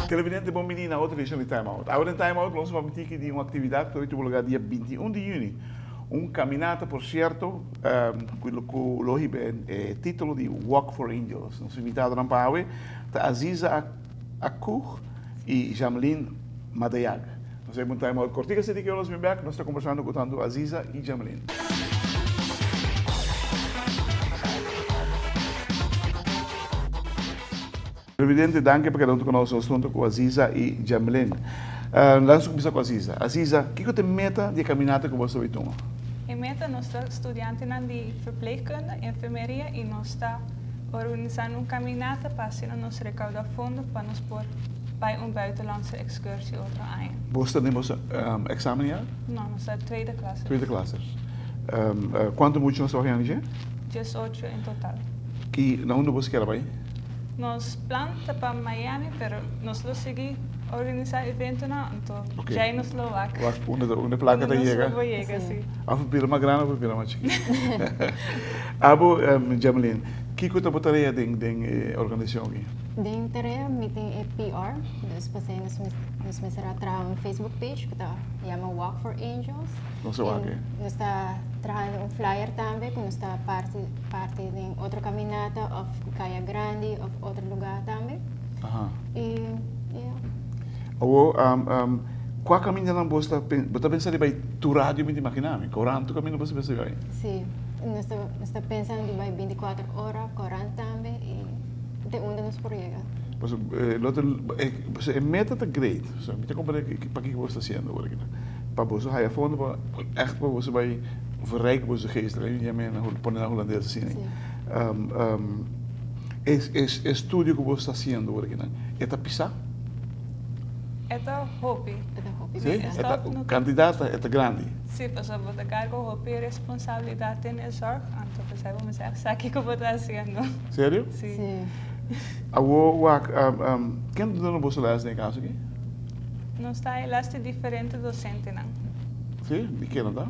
Televidente bon bini na otro edicion di Time Out. Awe den Time Out lo nos papia tiki di un actividad cu ta tuvo lugar dia 21 di juni. Un caminata por cierto cu lo hiba e titulo di Walk for Angels. Nos invitadonan pa awe ta Aziza Akuh y Jamlin Madayag. Nos a un Time Out cortico así di que nos bin bek. Nos ta conversando cu tanto Aziza y Jamlin. Televidente, danki pa keda huntu ku nos. Nos ta huntu ku Aziza i Jamlin. Laat nos kuminsá ku Aziza. Aziza, kiko ta e meta di e kaminata ku boso ta bai tuma? E meta, nos ta studiantenan di verpleegkunde, enfermeria, i nos ta organisando un kaminata pa asina nos rekouda fondo pa nos por bai un buitenlandse excursie otro aña. Boso ta den boso eksamen ya? No, nos ta tweede klassers. Tweede klassers. Kuantu mucha nos ta wak dje? Diesocho en total. I na unda boso kier a bai? Nos plan ta pa Miami, pero nos lo sigui organisa eventonan, anto djai nos lo wak. Wak unda ta unda e placa ta yega. Unda nos lo por yega, si. Of a bira mas grandi of a bira mas chikito. Abo, Jameline, kiko ta bo tarea den den e organisacion aki? Den tarea mi tin e PR, dus pasei nos nos mester a traha un Facebook page ku ta yama Walk for Angels. Nos a wak e. Nos ta trahando un flyer tambe ku nos ta parti parti den otro caminata of Caya Grandi of otro lugar tambe. Aha. Y ya. Awo, cua camindanan bo ta bo ta pensa di bay tur radio mi ta imagina mi? Corant tur caminda bo ta pensa di bay? Si, nos ta nos ta pensando di bay binticuatro ora, corant tambe y te unda nos por yega. Pasobra lo ta e meta ta great, mi ta comprende pakiko bo ta haciendo awor aki. Pa boso haya fondo pa echt pa boso bay verrijk boso geest, laat mi yama pone na hulandes asina. E estudio ku boso ta hasiendo awor akinan, e ta pisá? E ta hopi. E ta hopi pisá. Si? E ta, kantidat e ta grandi. Si, pasobra bo ta karga hopi responsabilidat den e zòrg, anto p'esei bo mester sa kiko bo ta hasiendo. Serio? Si. Awor wak, ken ta duna boso lès den e kaso aki? Nos ta e les di diferente docentenan. Sí? Di ken nan ta?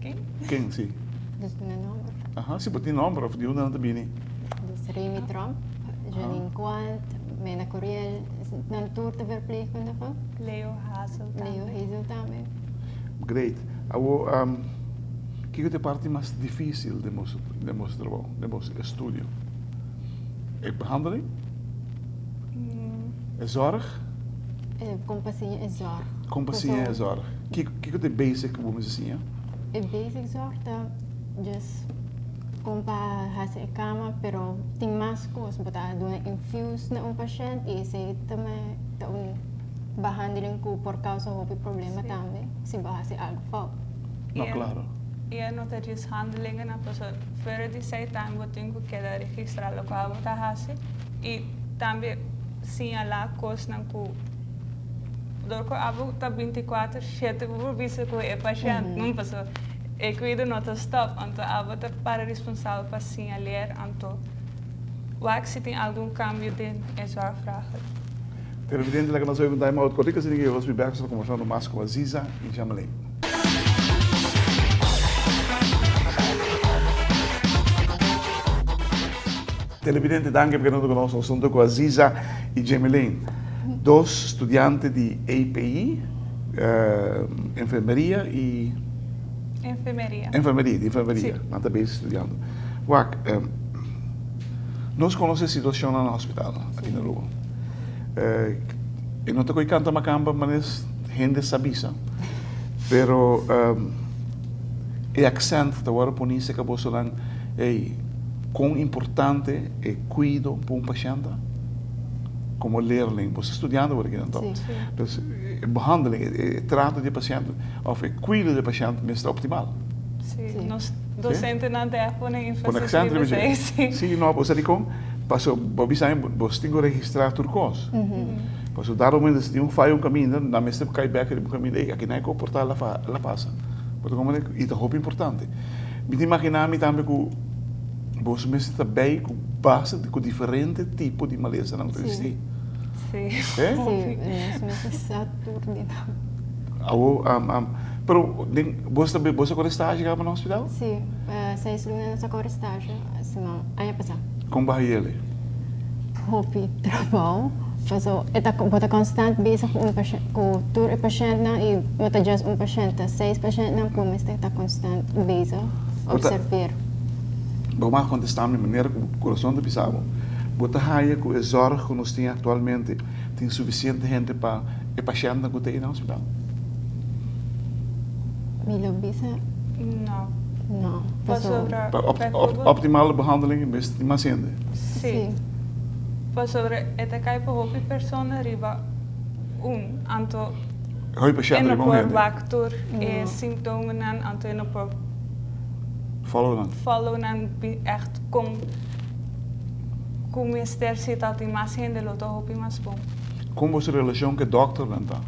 Ken? Ken, sí. Dus duna nomber. Aha, si bo tin nomber of di unda nan ta bini. Dus Remy Tromp, Janine Quant, Mena Curiel, nan tur ta verpleegkundige. Leo Hazel tambe. Leo Hazel tambe. Great. Awor, um, kiko ta e parti mas dificil den boso, den boso trabou, den boso estudio? E behandeling? E zorg? Kon pa siña e zorg. Kon pa siña e zorg. Kiko, kiko ta e basic ku bo mester siña? E basic zorg ta just kon pa hasi e kama, pero tin mas kos. Bo ta duna infuse na un pashènt i esei tambe ta un behandeling ku por kousa hopi problema tambe si bo hasi algu fout. No, klaro. I e no ta djis handelingennan, pasobra fuera di esei tambe bo tin ku keda registrá lokual bo ta hasi i tambe siñalá kosnan ku dor ku abo ta bintikuater shete bo por bisa ku e pashènt no pasobra e kuido no ta stòp anto abo ta para responsabel pa siñaleer anto wak si tin algun kambio den e zòrgvragen. Televidente laga nos obi un time out kortiko asina ke nos bin bèk nos ta kombersando mas ku Aziza i Jamelin. Televidente danki pa keda ku nos. Nos hunto ku Aziza i Jamelin, dos studiante di API, enfermeria i. Enfermeria. Enfermeria, di enfermeria. Nan ta bezig studiando. Wak, nos konosé e situashonnan na hospital aki na Aruba. E no ta koe kanta makamba manera hende sa bisa, pero e aksènt ta wòrdu poni serka bosonan, ey, kon importante e kuido pa un pashènt ta? Komo leerling, bo sta studiando awor aki anto. Dus e behandeling, e trato di e pashènt òf e kuido di e pashènt mester optimal. Sí, nos dosentenan ta pone énfasis riba esei, sí. Sí, no, bo sa dikon? Pasobra bo bisa mi bo tin ku registrá tur kos. Pasobra dado momento si tin un fayo un kaminda, nan mester kai bèk riba un kaminda, ey, aki nan e komportá la pasa. Bo ta komprende? I ta hopi importante. Mi ta imaginá mi tambe ku. boso mester ta bij ku basta ku diferente tipo di malesanan ku ta existi. Si. Eh? Si, nos mester sa tur di nan. Awo, pero den boso ta boso a kore stage kaba na hospital? Si, seis luna nos a kore stage siman aña pasá. Kon baha yele? Hopi trabou, paso e ta bo ta konstant bezig ku un pashent ku tur e pashentnan i no ta just un pashent ta seis pashentnan ku mester ta konstant bezig observeer. Bo mag kontestá mi manera ku bo kurason ta bisa bo. Bo ta haya ku e zòrg ku nos tin aktualmente tin sufisiente hende pa e pashentnan ku ta ei na hospital? Mi lo bisa No. No. Pasobra Pa optimale behandeling mester tin mas hende. Si. Pasobra e ta kai pa hopi persona riba un, anto Hopi pashent e no riba un por hende. wak tur e simptomennan, anto e no por Follow nan. follow nan echt kon ku mester si ta tin mas hende lo ta hopi mas bon. Kon boso relashon ku e dòkternan ta?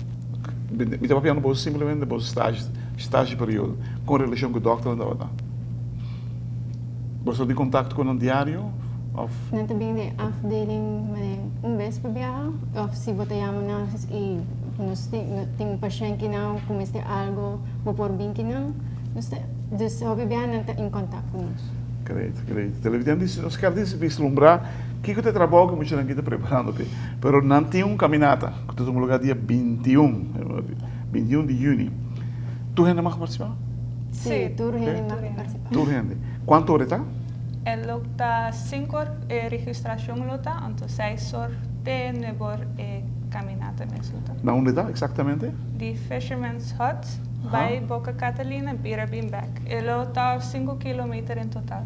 Mi ta papiando boso simplemente boso stage, stage periodo. Kon relashon ku dòkternan tabata? Boso tin kontakto ku nan diario òf? Nan ta bin den afdeling manera un bes pa biaha òf si bo ta yama nan i nos tin tin un pashènt kinan ku mester algo bo por bin kinan. Nos ta dus hopi biaha nan ta in kontak ku nos. Great, great. Televidente nos kier vislumbra kiko ta e trabou ku muchanan aki ta preparando p'e. Pero nan tin un caminata cu ta tuma lugar dia 21, 21 di juni. Tur hende mag participa? Sí, tur hende mag participa. Tur hende. Cuanto ora e ta? E lo ta cinco or e registracion lo ta, anto seis or te nuebe or e caminata mes lo ta. Na unda e ta exactamente? Di Fisherman's Hut bay Boca Catalina bira bin bek. E lo ta cinco kilometer en total.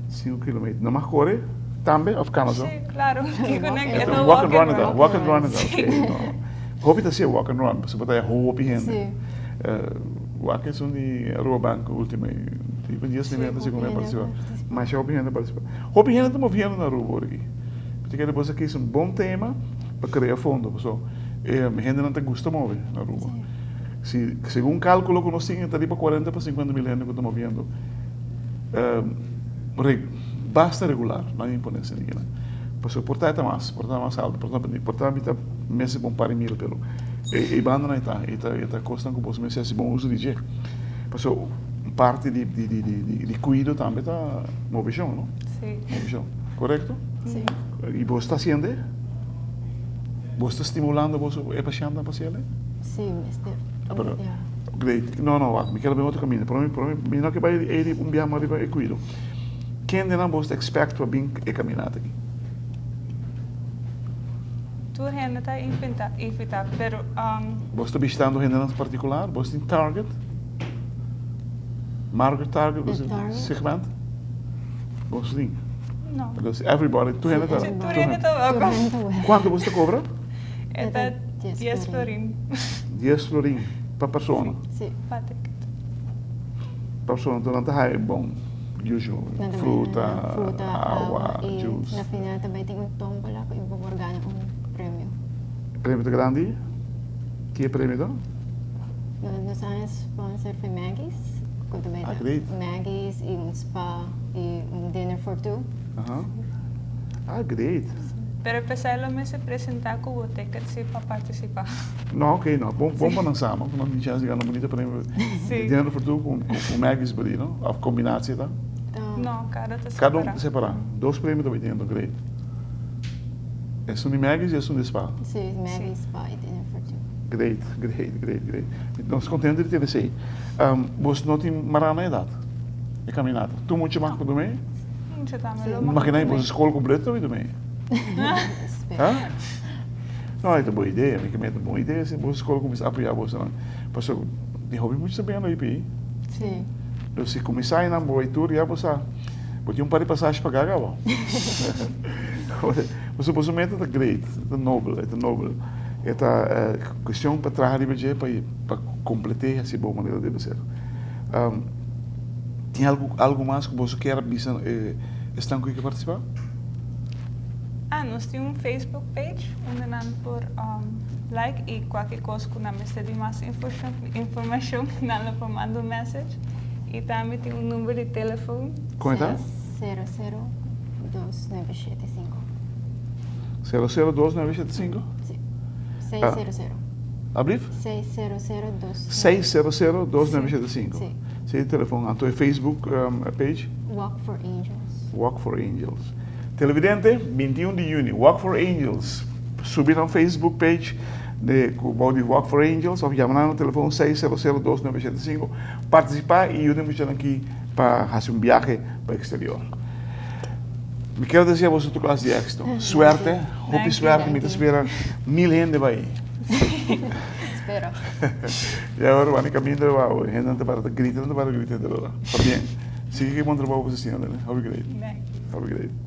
Cinco kilometer. Nan mag core tambe of cana so? Sí, claro. Kiko nan e ta walk and run e ta. Walk and run e ta. Ok. No. Hopi ta hacié walk and run pasobra ta hopi hende. Sí. Wak esun di Aruba Bank ultimo tipo dies mil hende segun mi a participa. Masha hopi hende a participa. Hopi hende ta moviendo na Aruba ora aki. Mi ta kere boso a kis un bon tema pa crea fondo pasobra hendenan ta gusta move na Aruba. Si segun calculo cu nos tin ta riba cuarenta pa cincuenta mil hende cu ta moviendo. Basta regular, no hay imponencia ni kina. Pasobra por ta e ta mas, por ta mas alto, por ta por ta mi ta mester pa un par di mil, pero e bandanan e ta, e ta e ta cosnan cu boso mester haci bon uso di dje. Pasobra un parti di di di di di cuido tambe ta movecion, no? Si. Movecion, corecto? Si. Y boso ta haciende? Boso ta stimulando boso e pacientnan pa haciele? Si, mester. Pero, great. No, no, wak, mi ker bai otro kaminda. Prome, prome, mi no ke bai ei un biaha mas riba e kuido. Kendenan boso ta expect pa bin e kaminata aki? Tur hende ta invita, invita, pero. Boso ta bishitando hendenan partikular? Boso tin target? Market target? Boso tin segment? Boso tin? No. Entonces, everybody, tur hende ta. Tur hende ta welkom. Kuantu boso ta kobra? E ta dies florin. Dies florin pa persona? Si. Pa ticket. Pa persona, enton nan ta haya bon usual, fruta, awa, juice. Na final ta bai tin un tombola ku bo por gana un premio. Premio ta grandi? Ki e premio ta? Nos a haña sponsor for Maggie's, ku ta bai ta Maggie's i un spa i un dinner for two. Aha. Ah, great. Pero p'esei lo mester presentá ku bo ticket si pa partisipá. No, ok, no. Bon, bon pa nan sa, no? Ku nan tin chèns di gana un bunita premio. Si. Di dinner for two ku ku Maggie's por di, no? Òf kombinatie ta? No, kada ta separá. Kada un ta separá. Dos premio ta bai tin, enton great. Esun di Maggie's i esun di spa. Si, Maggie's spa i dinner for two. Great, great, great, great. Nos kontento di tende esei. Bos no tin mará na edat e kaminata? Tur mucha mag por dumei? Mucha tambe lo mag Imagina boso skol kompleto ta bai dumei. Spera. No, e ta bon idea. Mi ke ta bon idea si boso skol kuminsá apoyá bosonan. Pasobra tin hopi mucha ta bini IP. Si. Entonces si kuminsá einan bo bai tur ya bo sa bo tin un par di pasashi pagá kaba. Pasobra boso meta ta great, ta nobel, e ta nobel. E ta kuestion pa traha riba dje pa pa komplet'é hasi bon manera debe ser. Tin algu algu mas ku boso kier bisa esnan ku ke partisipá? Ah, nos tin un Facebook page unda nan por like i kualke kos ku nan mester di mas informashon nan lo por manda un message. I tambe tin un number di telefon. Kon e ta? Sero sero. 2975. 00 2975? Si. 600. Ablief? 600 2. 600 2975. Si. Si telefon. Anto e Facebook page? Walk for Angels. Walk for Angels. Televidente, 21 di juni, Walk for Angels. Subi na Facebook page di di Walk for Angels of yama na telefon 600 2975. Participa y yuda mucha aki pa haci un viahe pa exterior. Mi kier desea boso tur clase di exito. Suerte, hopi suerte, mi ta spera 1000 hende bay. Spero. Y awor, wani caminda, wow, hende ta para grita, ta para grita, ta bien. Sigui cu bon trabou cu bo ta haciendo, hopi great. Dank Hopi great.